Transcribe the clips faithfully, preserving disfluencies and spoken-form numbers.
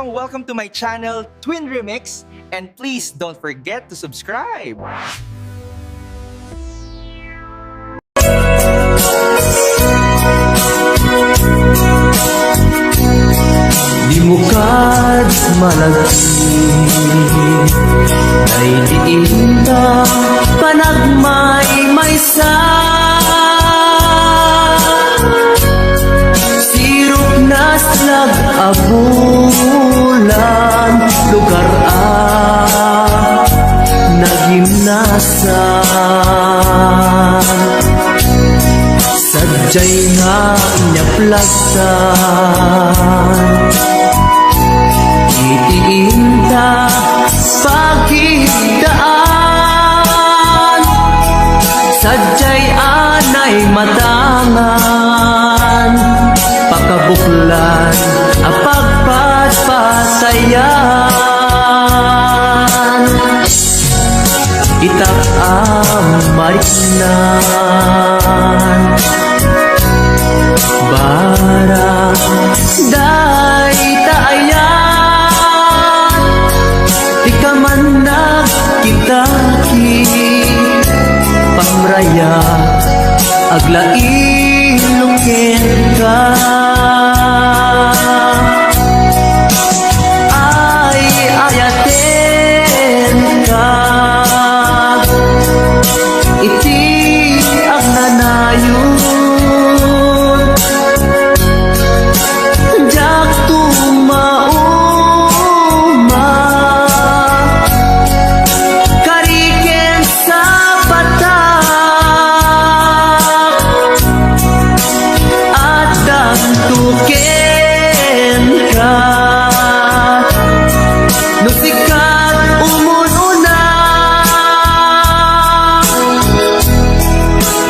Welcome to my channel, Twin Remix, and please don't forget to subscribe. Di mo kad malagip, ay diin ta panagmaymaysa. Sirok na slag a bulan, lugar a nagimnasan. Sadiay nga inyaplag ta, iti inta pagidaan. Sadiay anay matangan, pakabuklan a pagpatpatayan. Itak a mariknan, barang dayta ayan, di ka man nagkitaki, pamraya, aglailok kenka. Ay, ayatenka iti agnanayon. Diak tumauma, kari ken sapatak, addanto kenka. No sika ti umun-una,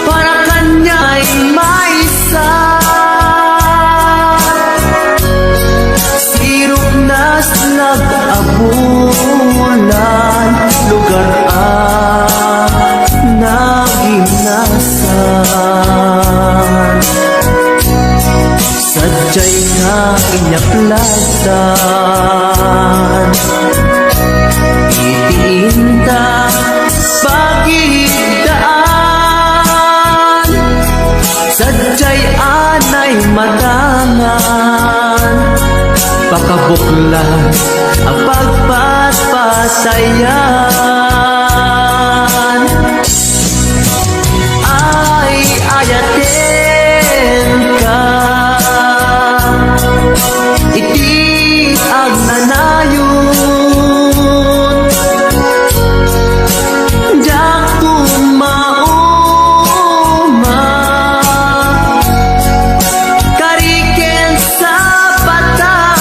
para kaniak maysa. Sirok na slag a bulan, lugar a nagimnasan. Sadiay nga inyaplag ta, iti inta pagidaan. Sadiay anay matangan, pakabuklan a pagpatpatayan. Ay, ayatenka iti agnanayon. Diak tumauma, kari ken sapatak,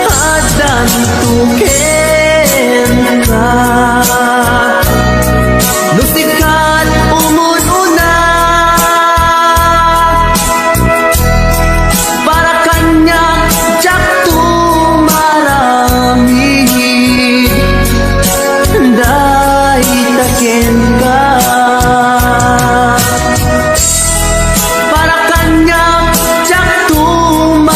addanto kenka. No sika ti umun-una, para kaniak diak tumaramid, dayta kenka. Para kaniak diak tumaramid,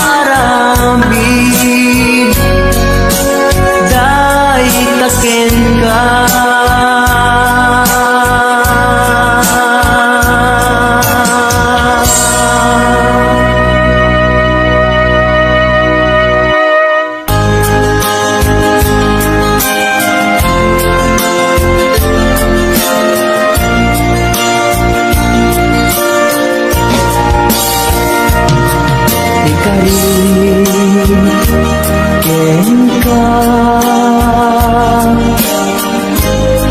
dayta kenka. Ikarin kenka,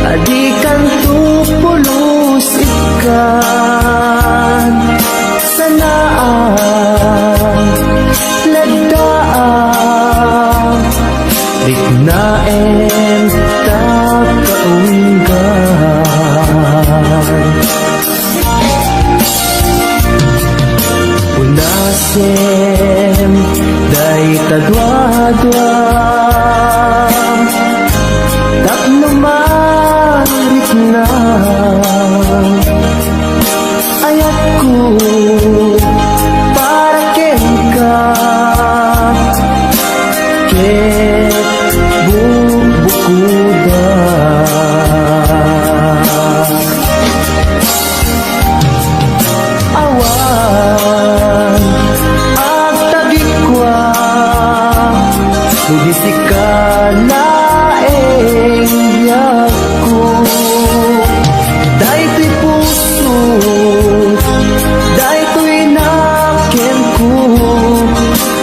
a dikanto pulos ikkan. Saan a laddaak, riknaem ta kaunggan. Unasem dayta duadua tapno marikna. Ayatko para kenka,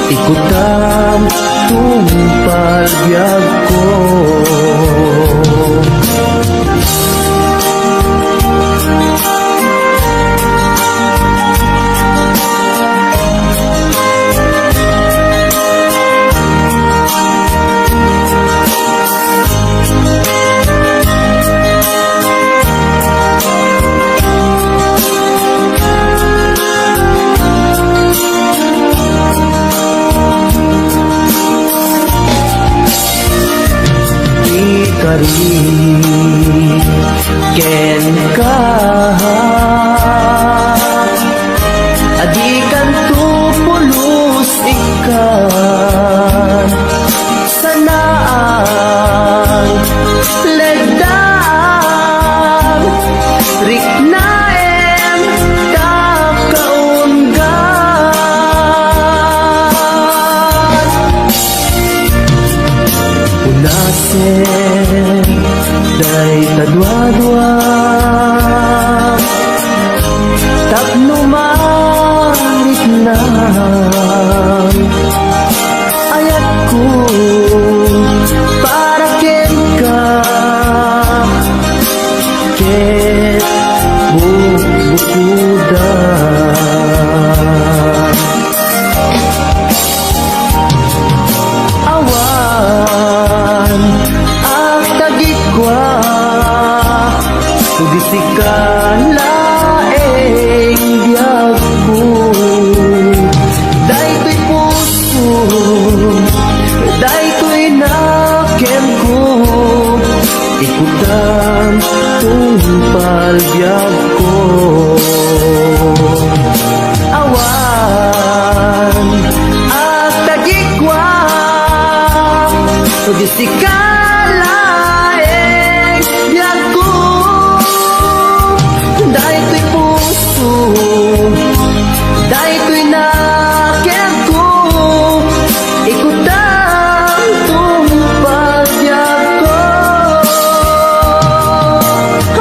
Ikutam tungpal biagko. Ikari kenka, adikanto pulos ikkan. Sanaang leddang riknaem ta kaunggan. Punasen dayta duadua tapno mariknam. Ayatko para kenka ket bukbukodan. Awan agtagikua, kundi sika laeng biagko. Daytoy puso, daytoy nakemko, ikutam tungpal biagko. Awan agtagikua, kundi sika laeng biagko. Daytoy puso, daytoy nakemko, ikutam tungpal biagko.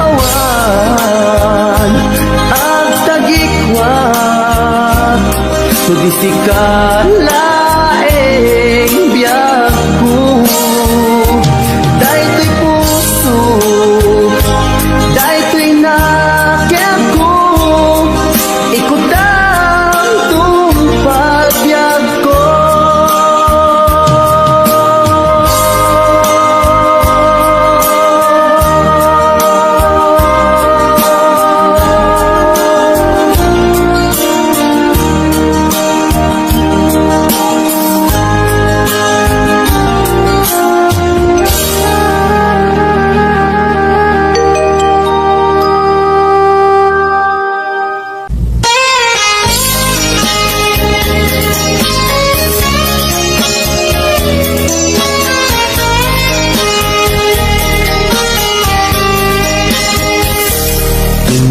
Awan agtagikua, kundi sika laeng biagko. Daytoy puso, daytoy nakemko, ikutam tungpal biagko.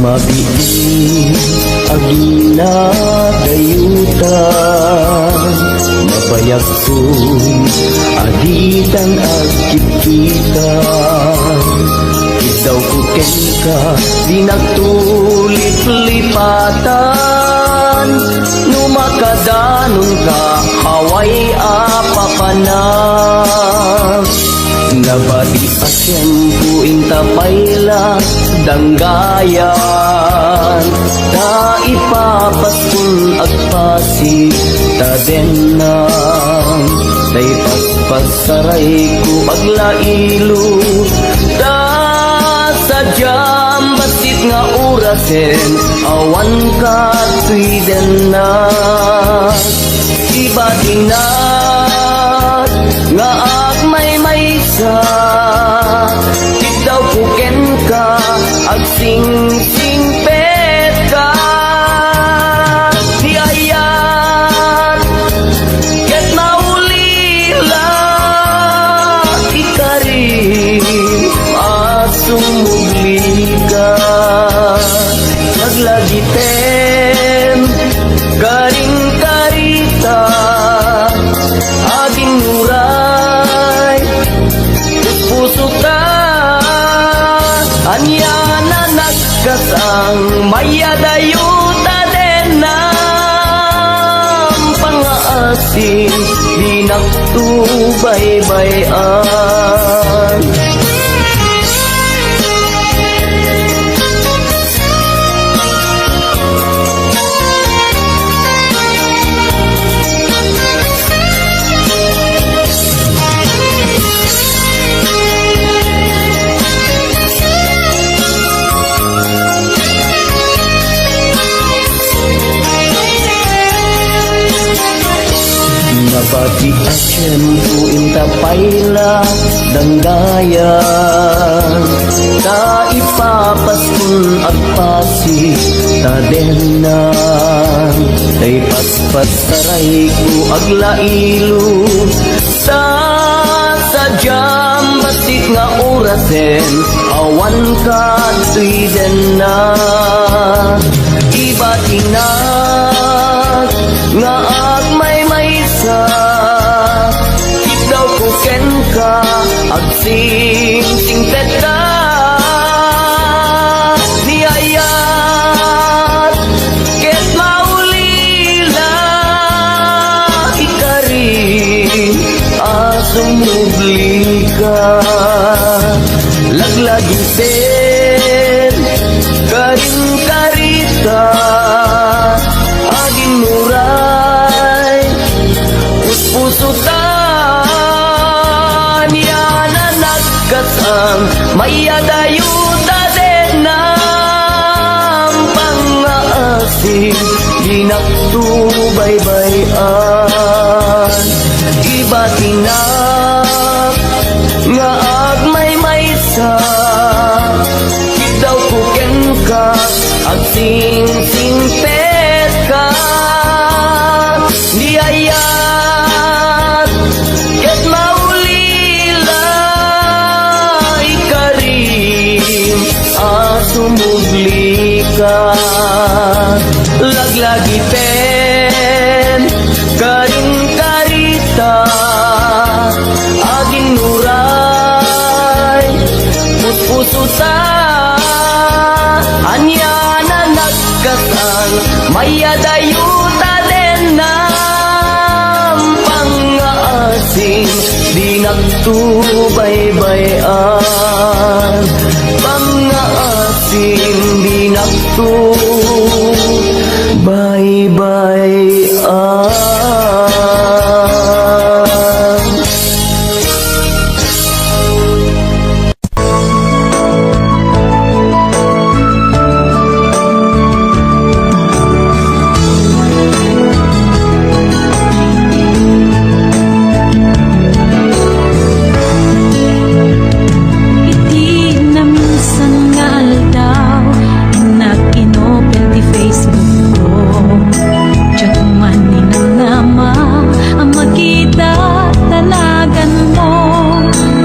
Mabiit a ginadayutan, mabayagtoy a ditan agkitkitan. Iddawko kenka, dinak tuliplipatan. No makadanonka, awan a papanak. Nabati a tiempo inta pay la danggayan, ta ipapaskon agpasig ta dennam. Ta ipaspas sarayko aglailo, ta sadiam bassit nga orasen awan katoy dennak. Ibatinak nga agmaymaysa, iddawko kenka, agsingsingpetka. Ti ayat ket maulila, ikarim a sumublika. Naglagitem karin karita, aging uray puspusoka. Ania na nagkasang mayadayo ta dennam pangaasi. Naktubaybay-an. Napati a tiempo inta pay la danggayan, ta ipapaskon agpasi ta denna. Tay patpat tarayko aglailo, ta sadiam bassit nga orasen awan kadtoy denna. Ibatinak nga agmaymaysa, ikdawko kenka, agsingsingpetka. Ni ayat ket maulila, ikarim a sumublika. Laglagipem, karim karita, agimmuray, puspusotan, ya nanagkatan, mayadayo ta denam pangngaasim, di naktubaybay-an. Ibatinak nga agmaymaysa, ikdawko kenka, agsingsingpetka. Ni ayat ket maulila, ikarim a sumublika. Laglagipem, karim karita, agimmuray, puspusotan, ania nanagkatan, mayadayo ta denam pangngaasim, di naktubaybay-an, pangngaasim, di naktubaybay-an. Iti naminsan nga aldaw, innak inopen ti Facebook ko. Diak man ninamnama a makita ta naganmo.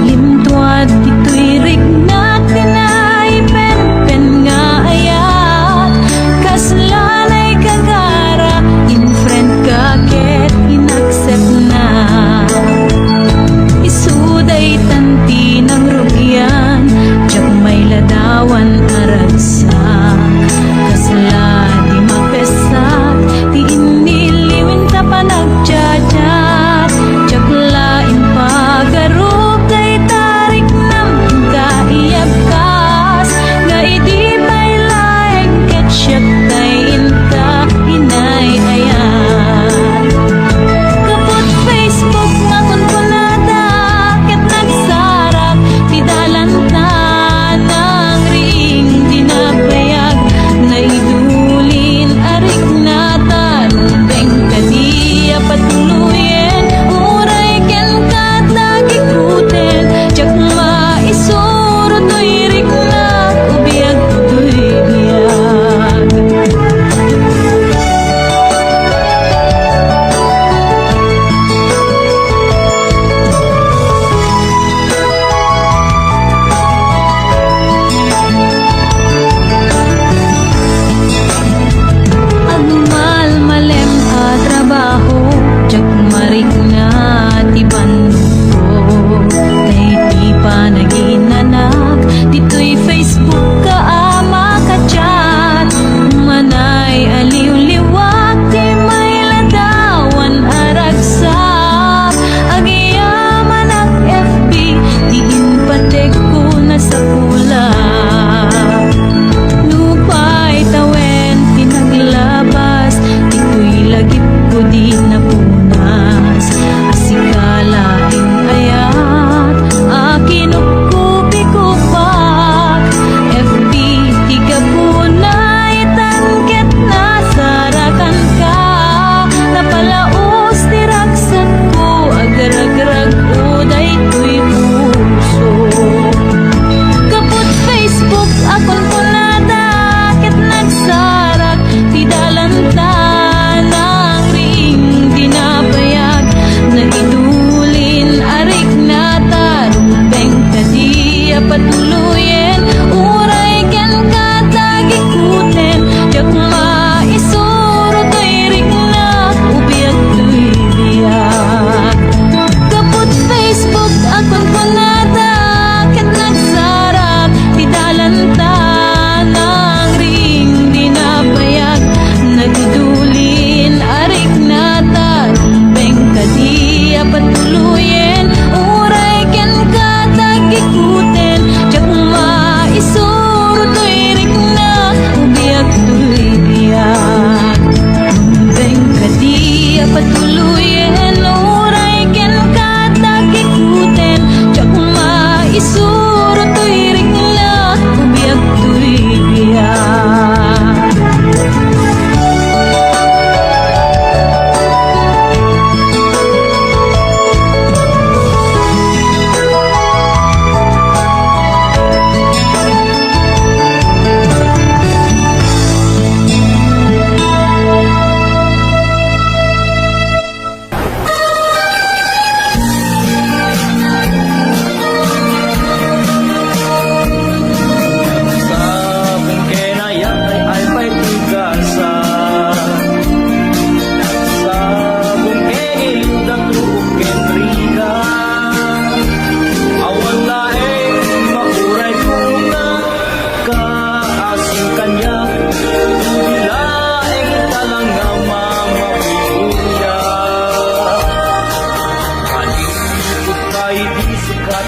Lintuad ditoy riknak ti naipenpen nga ayat. Kasla naigagara, in-friend ka ket in-accept na. Isu daytan ti nangrugian, diak mailadawan a ragsak. Kasla di mapessak ti immiliw inta panagchat-chat. Diak la impagarup dayta riknam inka iyabkas, nga idi pay laeng ket siak tay inka inay-ayat. Gapu ti Facebook nga kunkunada ket nagsarak ti dalan ta nangriing ti nabayag. Naidulin a riknatan, deng kadi a patuloyen, uray kenka ta gikuten, diak maisuro toy riknak, o biag toy biag. Agmalmalem a trabaho, diak marikna ti bannogko. Tay ti panaginanak, ditoy Facebook ka a makachat. Manay aliwliwak ti mailadawan a ragsak.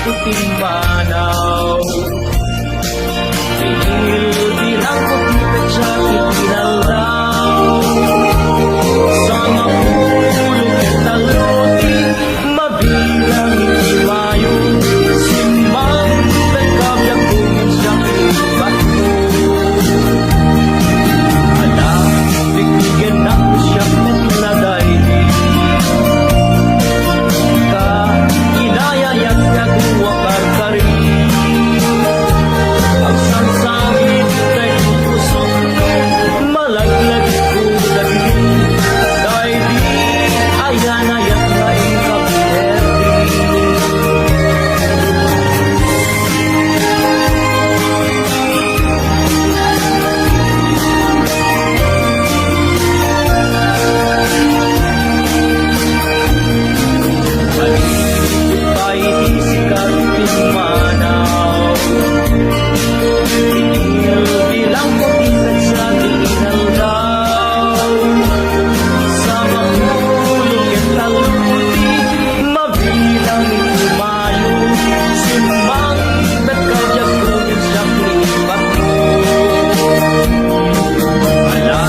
Timmanaw. Bibil bilang ko ti petsa ti inaldaw. Sangapulo ket tallo ti mabilang iti Mayo. Simmang ket kabiagko ket siak ti patko. Ala, bigbigennak siak met nadaydi. Ka, inayayak ti adu a karkari. Agsangsangit daydi pusok, malaglagipko dagiti. Daydi, ayan-ayat nga inkapinerdi. Bilang iti Mayo, simmang ket kabiagko ket siak ti patko. Ala,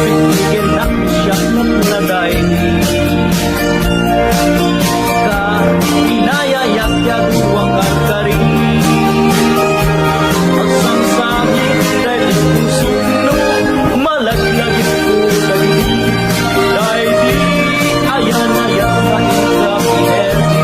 bigbigennak siak met nadaydi. Ka, inayayak ti adu a karkari. Agsangsangit daydi pusok no malaglagipko dagiti. Daydi, ayan-ayat nga inkapinerdi.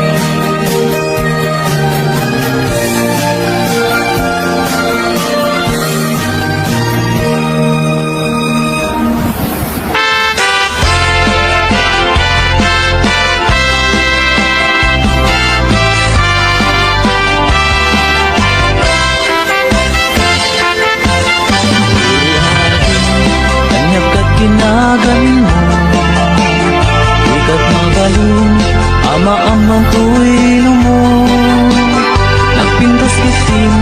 Ania ket kinaganmo, dikat mabalin a maammoan toy lumo. Nagpintas ketdin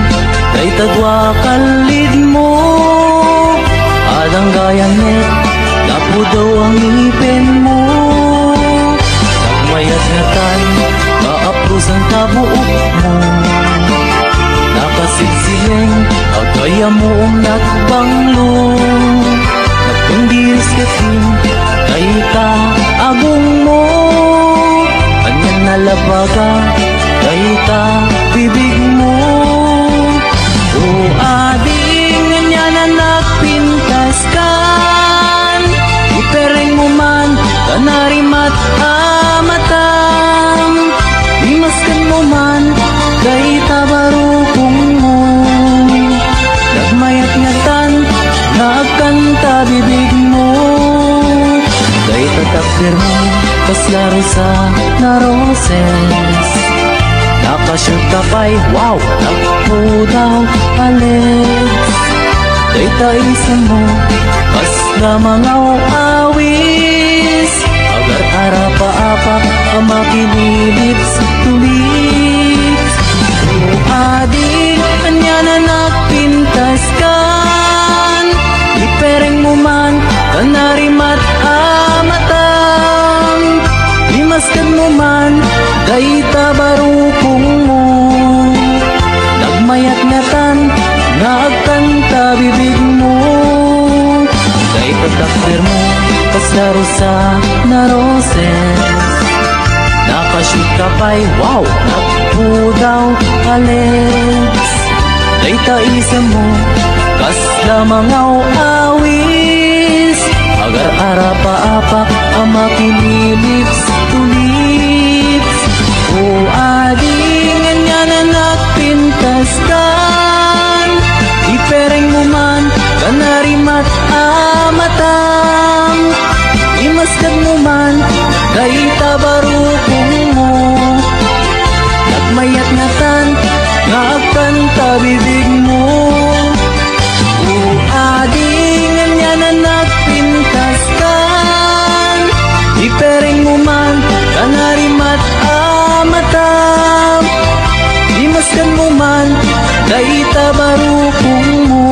dayta dua a kallidmo. Adda gayam met nga pudaw a ngipenmo. Nagmayat ngatan nga aprusan ta buokmo. Nakasilsileng a gayammo nga nagbanglo. Nagpandiris ketdin dayta a gungmo. Ania nalabaga dayta bibigmo. O ading, ania nagpintaskan? Iperengmo man ta narimat a matam. Imaskedmo man dayta barukongmo. Nagmayat ngatan nga agkanta bibigmo. Dayta takdermo kasla rosa nga roses. Nakashoot ka pay, wow, nagpudaw a legs. Dayta isemmo kasla mangaw-awis. Agar-arapaapak a makililips to lips. O ading, ania nagpintaskan? Iperengmo man ta narimat a matam. Imaskedmo man dayta barukongmo. Nagmayat ngatan nga agkanta bibigmo. Dayta takdermo kasla rosa nga roses. Nakashoot ka pay, wow, nagpudaw a legs. Dayta isemmo kasla mangaw-awis. Agar-arapaapak a makililips to lips. O ading, ania nagpintaskan? Iperengmo man ta narimat a matam. Imaskedmo man dayta barukongmo. Nagmayat ngatan nga agkanta bibigmo. O ading, ania nagpintaskan? Iperengmo man ta narimat a matam. Imaskedmo man dayta barukongmo.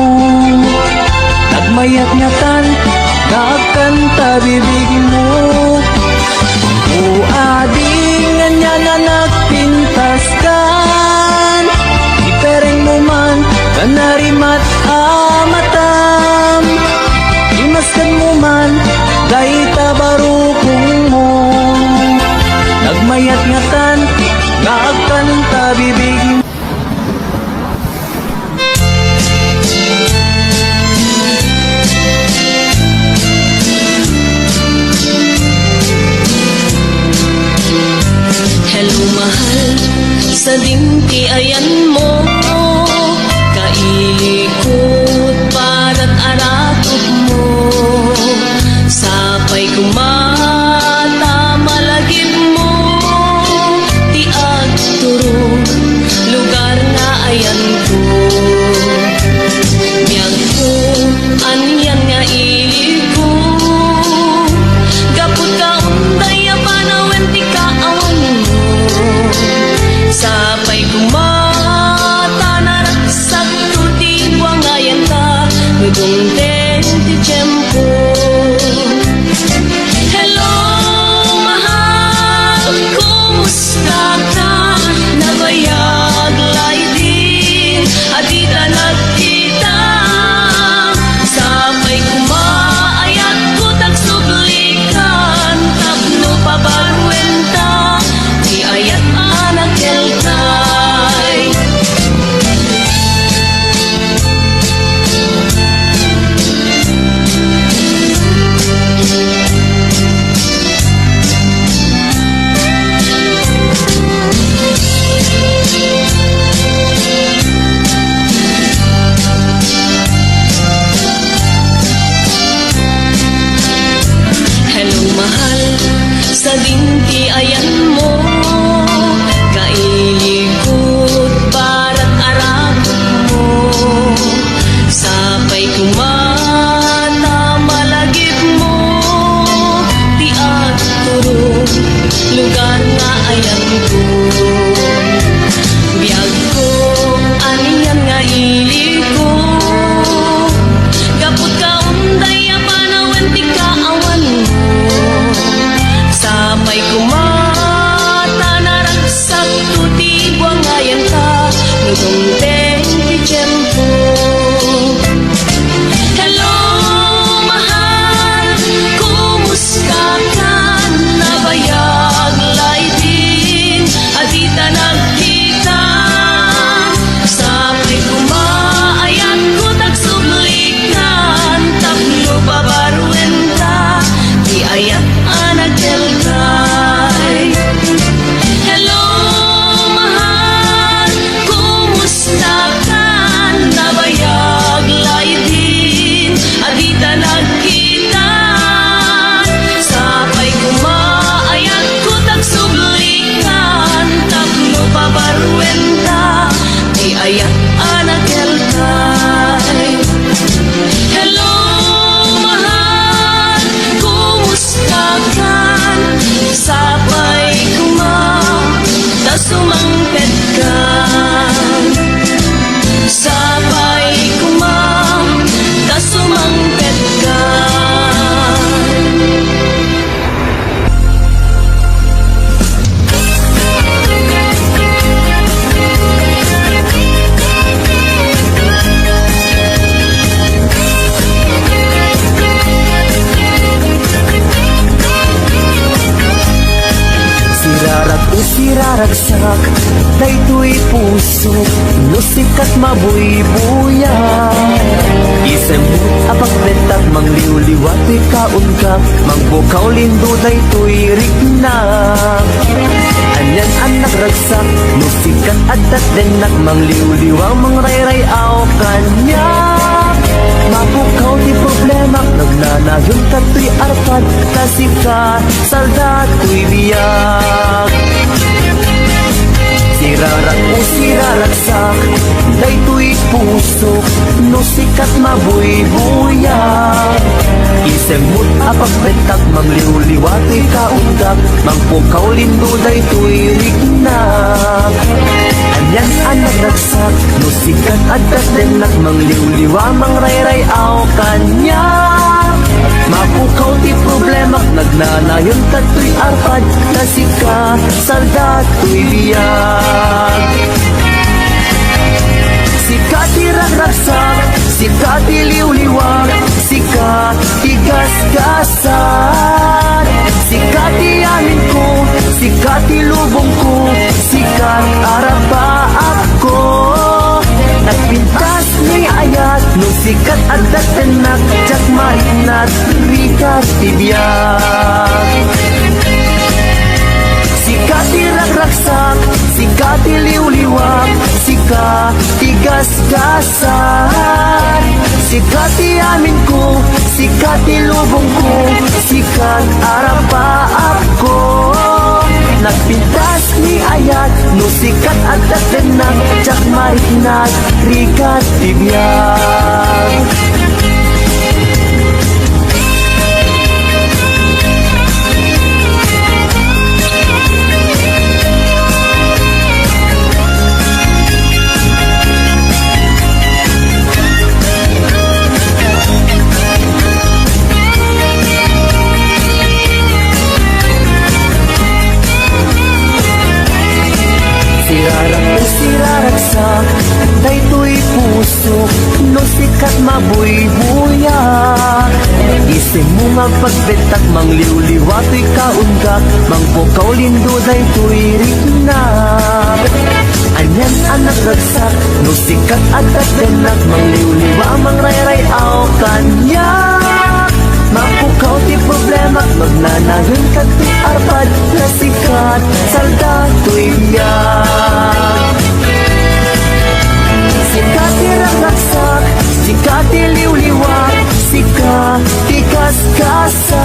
Nagmayat ngatan nga agkanta bibigmo. O ading, ania nagpintaskan? Sadin ti ayanmo, kailikot, parat a rakupmo. Sapay koma ta malagipmo ti agturong lugar nga ayanko. Biagko, anian nga iliko, gapu ta unday a panawen ti kaawanmo. Sapay koma ta naragsakto ti buangayan ta, no dumteng ti tiempo. Hello, mahal, kumusta ka? Nabayag laydin a dita nagkita. Sapay koma, ayatko ta agsublikan tapno pabaruenta ti ayat a nakelkay. Hello, mahal, sadin ti ayanmo, kailikot, parat a rakupmo. Sapay koma ta malagipmo ti agturong lugar nga ayanko. Biagko, anian nga iliko, gapu ta unday a panawen ti kaawanmo. Sapay koma ta naragsakto ti buangayan ta, no dumteng ti tiempo. Hello, mahal, kumusta ka? Nabayag laydin a dita nagkita. Sapay koma, ayatko ta agsublikan tapno pabaruenta ti ayat a nakelkay. Hello, mahal, kumusta ka? Nabayag laydin a dita nagkita. Sapay koma, ayatko ta agsublikan tapno pabaruenta ti ayat a nakelkay. Hello, mahal, kumusta ka? Sapay koma ta sumangpet ka. Sapay koma ta sumangpet ka. Sirarak o siraragsak, daytoy pusok, no sika ti mabuybuya. Isemmo a pagbentak, mangliwliwa toy kaunka, mangpukaw lindo daytoy rikna. Anian a nagragsak, no sika ti adda ti dennak, mangliwliwa, mangrayray-aw kaniak. Mapukaw ti problemak, nagnanayon ta toy arpad, ta sika salda toy biag. Sirarak o siraragsak, daytoy pusok, no sika ti mabuybuya. Isemmo a pagbentak, mangliwliwa toy kauntak, mangpukaw lindo daytoy riknak. Anian a nagragsak, no sika ti adda ti dennak, mangliwliwa, mangrayray-aw kaniak. Mapukaw ti problemak, nagnanayon ta toy arpad, ta sika salda toy biag. Sika ti ragragsak, sika ti liwliwak, sika ti gasgasat, sika ti aminko, sika ti lubongko, sika ti arapaapko. Nagpintas ni ayat, no sika ti adda ti dennak, diak maiknat, rigat ti biag. Sika ti ragragsak, Sika ti liwliwa, sika ti gasgasat. Sika ti amin ko, sika ti lubong ko, sika ti arapaap ko. Nagpintas ni ayat, no sika ti adda tennak, diak mariknat, rigat ti biag. Sirarak o siraragsak, daytoy puso, no sika ti mabuybuya. Isimmo nga agpagbettak, mangliwliwa toy kaungak, mangpukaw lindo daytoy riknak. Anian a nagragsak, no sika ti adda tennak, mangliwliwa, mangrayray-aw kaniak. Mapukaw ti problemak, magnanayon kadto arpad, ta sika ti salda toy biag. Sika ti ragragsak, sika ti liwliwa, sika ti gasgasat.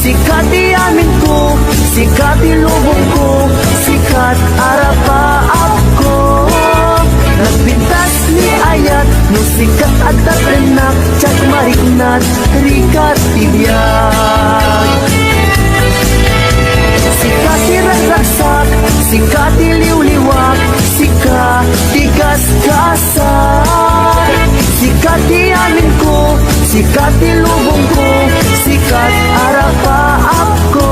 Sika ti amin ko, sika ti lubong ko, sika ti arapaap ko. Nagpintas ni ayat, no sika ti adda tennak, diak mariknat, rigat ti biag. Sika ti ragragsak, sika ti liwliwa, sika ti gasgasat. Sika ti amin ko, sika ti lubong ko, sika ti arapaap ko.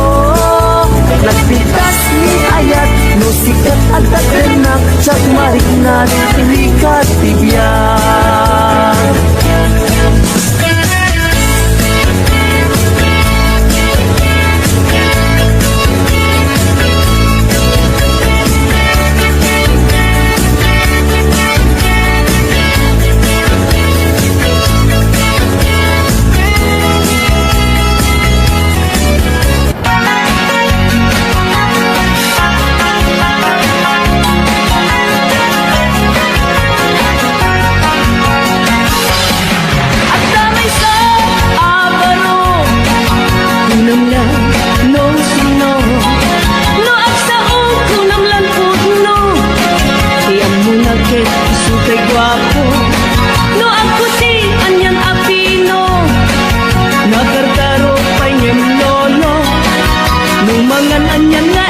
Nagpintas ni ayat, no sika ti adda tennak, diak mariknat, rigat ti biag. Adda maysa a baro, kunam la no sino. No agsao, kunam la pudno. Ti ammona ket isu ti guapo. No agputi, anian a pino. Nakarkaro pay ngem lolo. No mangan anian nga